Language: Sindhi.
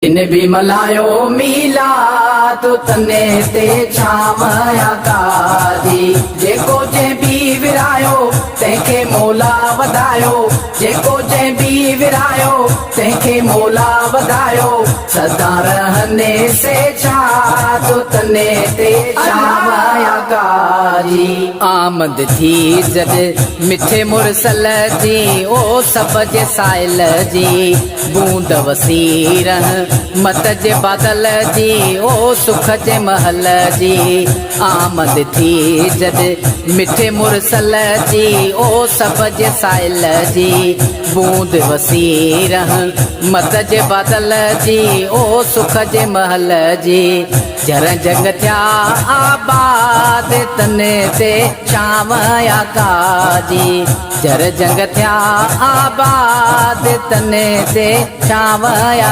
جن به ملهايو ميلاد تني تي ڇانو آقا جي. جيڪو جنهن به ورهايو تنهن کي مولا وڌايو، جيڪو جنهن به ورهايو تنهن کي مولا وڌايو، سدا رهني سي شاد تني تي ڇانو آقا جي. آمد ٿي جڏ مٺي مرسل جي، او سڀ جي سائل جي. بوند وسي رحمت جي بادل جي، او سک جي محل جي. آمد ٿي جڏ مٺي مرسل جي، او سڀ جي سائل جي. بوند وسي رحمت جي بادل جي، او سک جي محل جي. جر جڳ ٿيا آباد تن تي ڇانو آقا جي. جر جڳ ٿيا آباد تن تي ڇانو آقا.